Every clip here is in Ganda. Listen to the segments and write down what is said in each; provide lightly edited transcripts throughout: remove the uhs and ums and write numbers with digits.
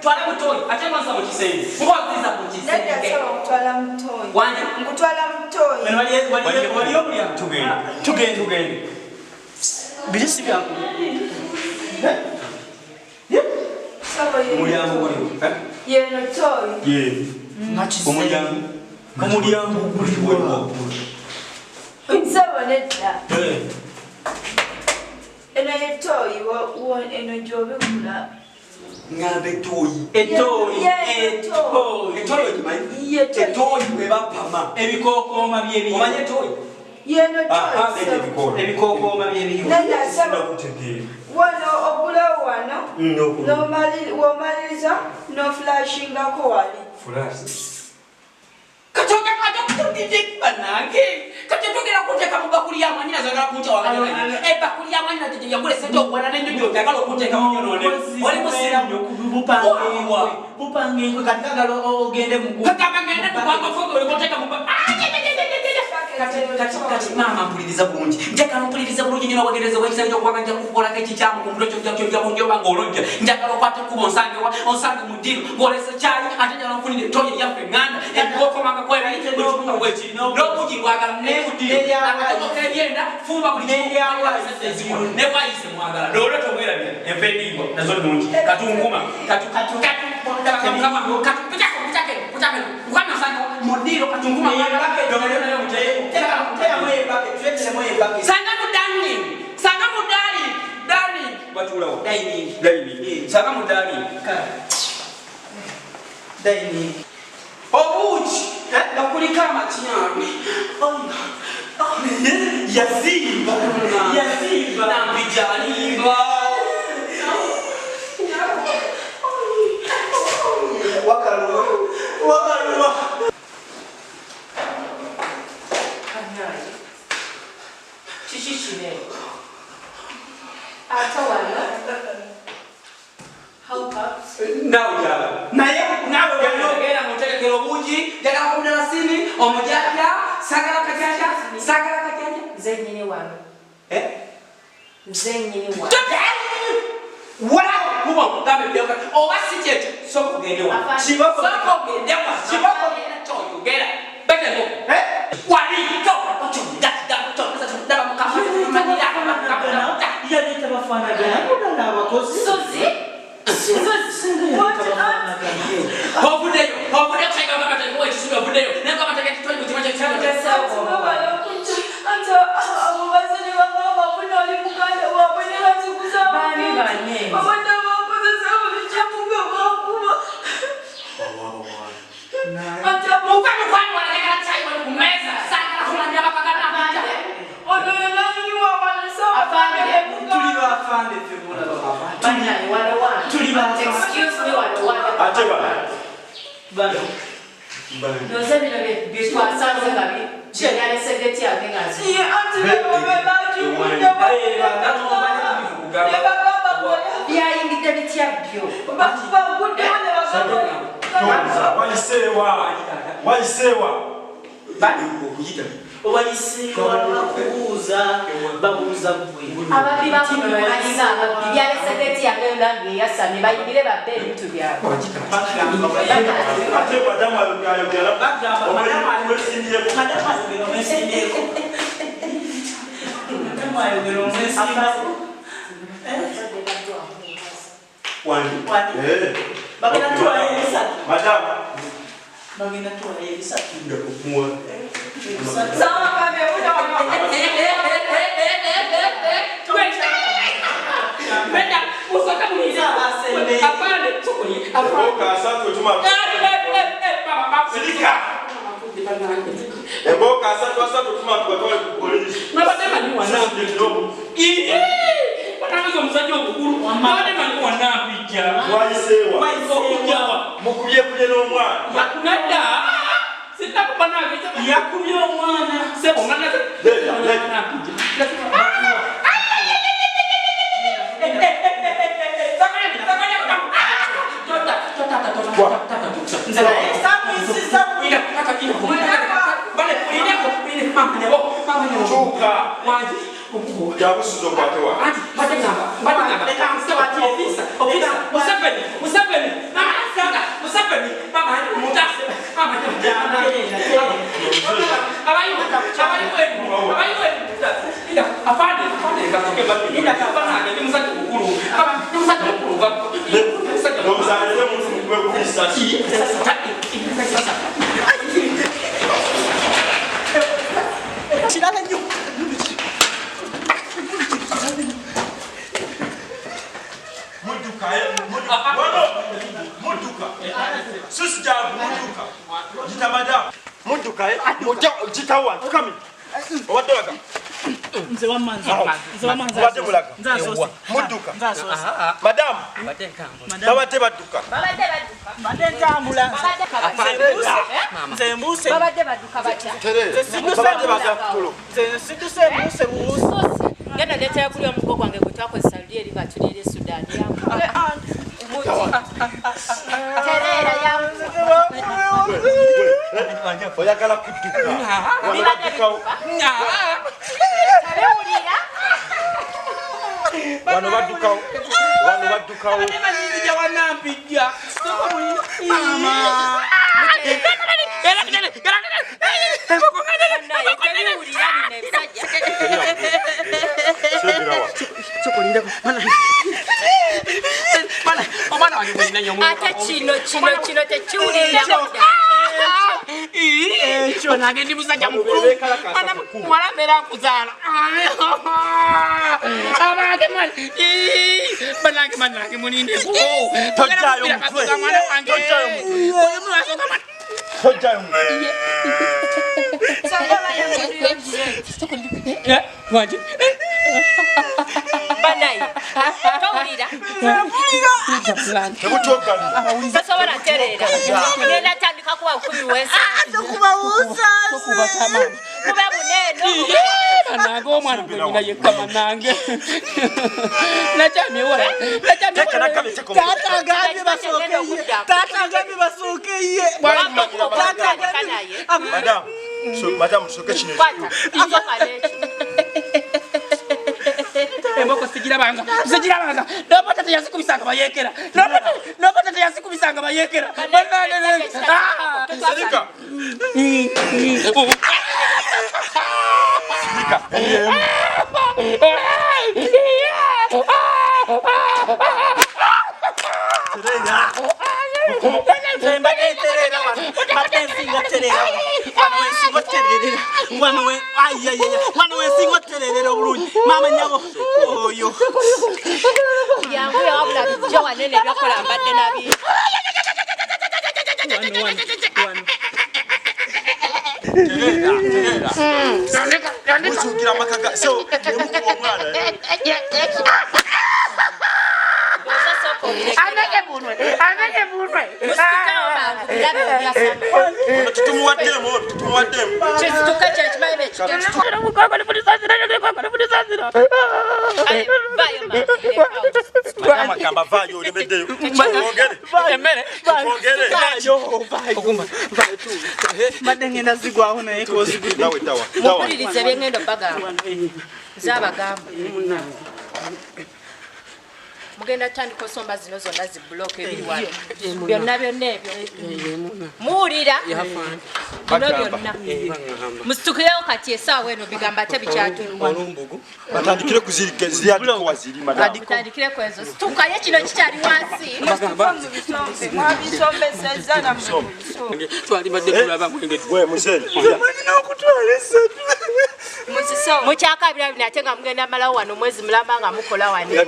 Twala mu toyi ate ngonsa mu kisenge. Ngonziza mu kisenge. Nedda ssebo, nkutwala mu toyi. Wangi? Nkutwala mu toyi. Waliyo omulyango? Tugende. Tugende. Tugende. Biri si byangu. Ssebo, yeno Omulyango toyi. guliwo. Eh? Yeno toyi. Ye. Omulyango. Omulyango guliwo. Ssebo nedda. Eh. Eno ye toyi eno gy'obikula. Ngamba etoyi. Etoyi. Ye Etoyi. Etoyi ogimanyi? Ye toyi. Etoyi bwe bapama. Ebikookooma by'ebiriwo. Omanyi etoyi? Yeno Ah, toyi leeta ssebo. ebikoola. Ebikookooma by'ebiriwo. Nedda ssebo. Sinakutegeera. Wano ogulawo wano. N'okugula. W'omaliriza n'ofulashingako wali. Fulashi. Kati ojja kutudde bannange. Kati togera kunteeka mu bbakuli ya mwannyinaze, oyagala kunkyawaganya. Ebbakuli ya mwannyinaze gye yagula essente okuwana n'ennyonyi, oyagala okunteeka mu nyonoone. Oli musiru. Bupanga enkwe kati kagala ogende mu Kagamba ngende mu gwanga fogo oli kunteeka mu Ah, kati kati kati maama mpuliriza bulungi. Njagala mpuliriza bulungi nnyo n'owegereza obw'ekisa okubanga nja kukukolako ekikyamu ku mutwe kyojja kyojja kunjoba ng'olojja. Njagala okwate ekkubo onsange wa onsange mu ddiiro ng'olese kyayi ate njagala nfunire ettoyi eryaffe eŋŋanda ebikokomanga kwebiri buli kimu nga bwekiri n'obugi bwagala ne mu ddiiro akatogo k'ebyenda fumba buli kimu ne bwayise mwagala loolo tomwerabira enva endiibwa nazo nnungi katunkuma katu katu katu katu kuchako kuchake kuchake mukama osanga mu ddiiro katunkuma sanga mu dining, sanga mu dining, dining. Batuulawo. Dining. Dining. Sanga mu dining. Dining. Obuugi nga kuliko amatyambi. Yazimba. Yazimba. Nampija alimba. Wakaluwa. Wakaluwa. Kanaye. Kiki kino? Ate wano? How comes? Naawe gyala. Naye naawe wano. Genda muterekera obuugi, njagala kumudalasini, omujaja, sagala kajaja, sagala kajaja. Nze nnyini wano. Eh? Nze nnyini wano. Wala kuba kugambe byoka oba si kyekyo sooka ogende wano. Afande. Kiboko. Sooka ogende wano. Kiboko. Kyoyogera. Beteko. Eh? Yaleeta bafaanagana mulala abakozi. Suzy? Suzy? Yaleeta bafaanagana. Ovuddeyo, ovuddeyo kusanga gamba tekuwa ekisubi ovuddeyo. Naye gamba tekitoli mu kima ky'ekisubi. Anti webale okujja. Anti abo bazze ne bagamba mbu nali muganda waabwe ne banziguza Baani amagezi. bane? Babadde bankozesa buli kimu nga bankuba. Anti abo Muve mukwano wano njagala caayi wano ku mmeeza. Saagala kumanya bakagana. ono ye nannyini waabwe ssebo. Afande. Tuli bafande ffe mulaba. Banaye wano wano. Tuli bafande. Excuse me wano wano. Ate bano. Bano. Ndoze bino bye twasanze nga byalese geti yange nga nzi. Ye anti be bagigudde ne bagamba mbu Byayingidde bitya byo? baguddewo ne bagamba Wayiseewa. Wayiseewa. Okuyita. Obayiseewa kubuuza babuuza ggwe. Ababbi bakuno bwe balinga ababbi byalese geti yange yonna ng'eyasamye bayingire babbe ebintu byabwe. Ate madamu ayogera. Bagamba, madamu Omwesimbyeko. Madamu ayogera omwesimbyeko. Madamu ayogera omwesimbyeko. Wani. Wani. Eh. Bagenda tuwayo ebisatu. Madamu. Bagenda tuwayo ebisatu. Nja kumuwa. Ebisatu. Sawa kambe buno wano. Brenda, usooka mulize. Afande, sokoli. Afande. Eboka asatu tuma. Mama, Sirika. Eboka asatu asatu tuma tubatwale ku poliisi. Nabadde manyi wanampi. Sisi Banange omusajja omukulu. Nabadde manyi wanampijja. Wayiseewa. Okujjawa. Mukubyekubye n'omwana. Nedda. Sinnakuba nange. Yakubye omwana. Sebo nga naze. Leeta, leeta. Wanampijja. Nze naye samuyisiza Kyuka. Jabusuza okwate wa. Museveni mama mutase mama Madam, babadde badduka. Babadde badduka batya? Genda leetera kuli omugo gwange gwe twakozesa luli eri nga tuli eri Sudan. Tereera yangu. Oyagala kudduka. Tebiwulira. Wano baddukawo. Wano baddukawo. Tebiwulira bino ebisajja. Ate kino kino kino tekiwulira. Nange ndi musajja mukulu muwala mbeera nkuzaala abange banange banange mulindeko Tojjaayo mutwe. Tojjaayo mutwe. Wangi Banaye towulira. Tosobola tereera. Ngenda tandika kuba bukumi wensangi. Kube buneeno. Banange omwana gwenyina yekka banange nakyamye wala. Taata agambye basooke ye. Taata agambye basooke ye. Madam, madam, soke kino. Kwata. Soka n'ekyo. Emboko sigirabanga sigirabanga nobata teyazikubisanga bayekera nobata teyazikubisanga bayekera. Sirika. Sirika. Wano wensinga otererera obulungi maama nyabo oyo yanguye wabula bijja wanene ebyokola mbadde nabi. Mukyukira amaka ga so nemukuba omwana. Tutumuwaddemu tutumuwaddemu. Kizituka kyekimanyi Agamba vaayo olemeddeyo. Emmere. Ongere. Mbadde ngenda zigwawo naye kozigudde. Muwulirize byengenda obagamba. Nze abagamba. Mugenda tandika osomba zino zonna zi bulooka ebiri wano. Byonna byonna ebyo. Muwulira? Bino byonna. Musitukirewo kati essaawa eno bigamba ate bikyatulwa. Batandikire kuziri waziri madam. Mutandikire ku ezo. Situkayo kino kikyali wansi. Mwabisombesezza nammwe. Twalibadde tulaba mwenge. Gwe muzeeyi. Mulina okutwala esatu. Mukyakabira bino ate nga mugenda malawo wano mwezi mulamba nga mukola wano.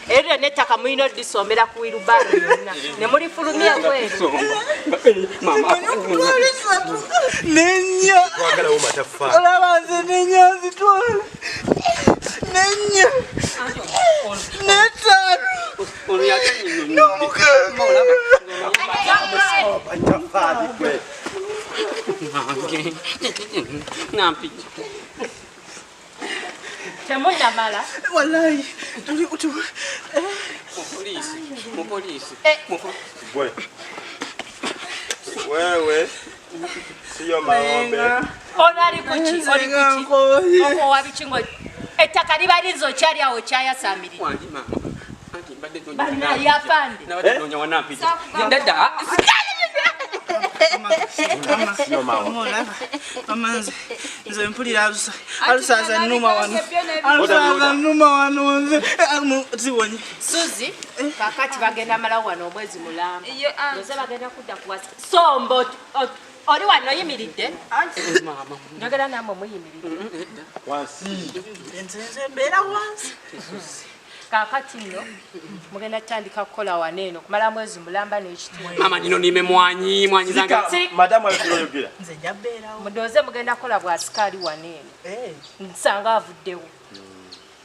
Eryo n'ettaka mulina oddisombera ku wirubaalo yonna ne mulifulumya bweru. Nenya. Olaba nze nenya nzitwala. Nenya. N'etaano. N'omukaaga. Temunnamala. Wallahi tuli Mupoliisi. Gwe. Wewe siyo maombe. Ono ali kuki? Oli kuki? Oko wa bikingo. Ettaka liba linza okyali awo okyayasamirira. Wangi maama. Anti Bana yafande. Nabadde noonya wanampijja. Nedda. Mama nze mpulira alusaza nnuma wano. Alusaza nnuma wano nze ziwonye. Suzi kakati bagenda mala wano omwezi mulamba. Nze bagenda kudda kuwasa. Sombo oli wano oyimiridde. Njagala namwe muyimiridde. Wansi. Nze mbeera wansi. Kakati nno mugenda kutandika kukola wano eno kumala mwezi mulamba n'ekitundu. Mama nino nime mwanyi mwanyi zange. Madamu ayogera. Nze nja beerawo. Mudooze mugenda kukola bwa sikaali wano eno. Nsanga avuddewo.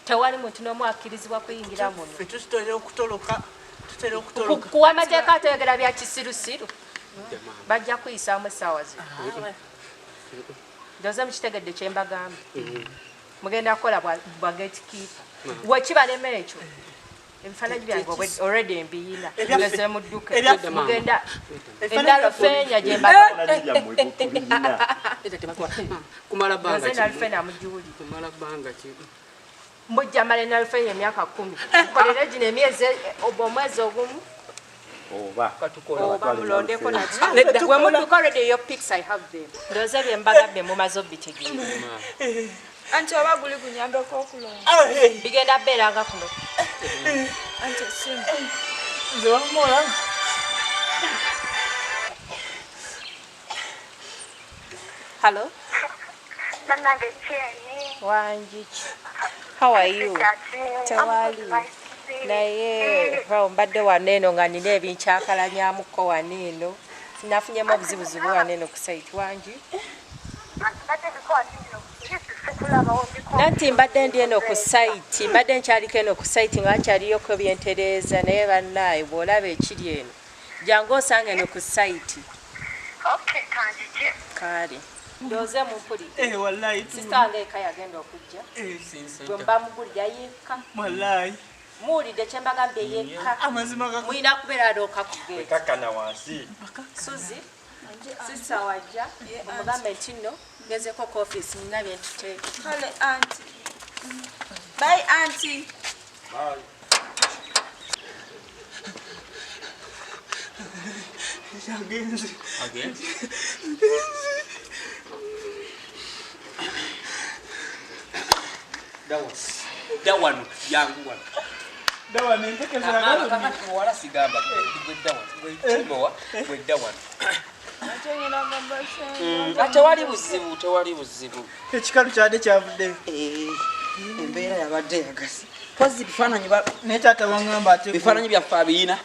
Tewali muntu n'omu akkirizibwa kuyingira muno. Ffe tutera okutoloka. Tutera okutoloka. Kuwa amateeka atoyogera bya kisirusiru. Bajja kuyisaamu essaawa zino. Ndowooza mukitegedde kye mbagamba. Mugenda kukola bwa gatekeeper. Wekibalema ekyo ebifaananyi byange already mbiyina. Ngeze mu dduka. Mugenda endalofeenya gye mbagamba. Kumala bbanga ki? Nze endalofeenya mugiwulire. Kumala bbanga ki? Mujja mala endalofeenya emyaka 10. Mukolere gino emyezi omwezi ogumu. Oba oba mulondeko naki. We mudduka already your pics I have them. Ndowooza bye mbagambye mumaze obitegeera. Anti oba guli gunyambeko okulonda. Bigenda beeranga kuno. Anti essimu. Nze wammola. Hello? Nanange Jenny. Wangi. How are you? Tewali. Naye mbadde wano eno nga nina ebinkyakalanyamukko wano eno. Nafunyemu obuzibuzibu wano eno ku site wangi. Nanti mbadde ndi eno ku site, mbadde nkyaliko eno ku site nga nkyaliyoko byentereeza naye bannaaye bw'olaba ekiri eno. Jangu osange eno ku site. Okay, kanjije. Kale. Ndowooza mumpulidde. Wallahi. Sisita wange eka yagenda okujja. Gwe mba mugulira yekka. Wallahi. Muwulidde kye mbagambye yekka. Amazima ga Mulina kubeera alooka ku gate. Kakkana wansi. Suzi, sisita wajja, omugambe nti nno ngezeko ku ofiisi nina bye ntuteeka. Kale auntie. Bye auntie. Bye. Agenze. Agenze. Dawa yangu wano. Dawa nempeke zaagala. Kakati muwala sigamba gwe dawa. Gwe kimbowa gwe dawa. Tewali buzibu, tewali buzibu. Ekikalu kyadde kyavuddeyo. Embeera yabadde yagasi. Pozi bifaananyi naye taata wangamba ate bifaananyi byaffe abiyina.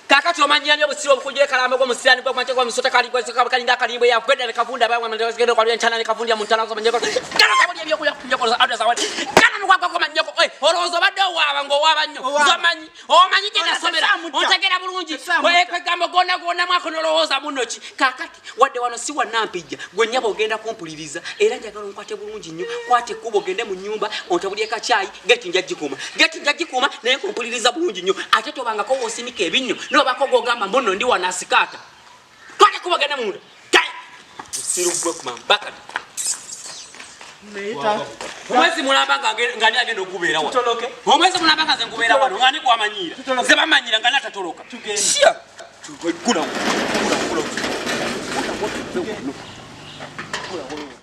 Kakati omanyira nnyo obusiru obukunjire kalamba gw'omusirani gw'okumakya gw'omusota kalinga akalimbwe yagwedda ne kavunda bawamagenda okwalya enkyana ne kavundya mu ntana z'omanyeko. Gana kabulya ebyokulya kunjoko adda zawadi. Gana mukwagwa gw'omanyeko. Olowooza obadde owaaba ng'owaaba nnyo. Omanyi omanyi gye nasomera. Ontegera bulungi. Kwegamba gonna gonna mwako n'olowooza muno ki. Kakati wadde wano si wannampijja gwe nnyabo ogenda kumpuliriza era njagala onkwate bulungi nnyo. Kwata ekkubo ogende mu nnyumba ontabulye kacaayi geti nja gikuuma. Geti nja gikuuma naye nkumpuliriza bulungi nnyo. Ate tobangako w'osinika ebinnyo n'obako gw'ogamba mbuno ndi wano asikaata. Kwata ekkubo ogende munda. Musiru gwe kuma mpaka. Omwezi mulamba nga ani agenda okubeera wano. Omwezi mulamba nga nze nkubeera wano nga ani gwamanyiira. Nze bamanyiira nga ani atatoloka. Shia! Gula, gula, gula. Gula, gula, gula.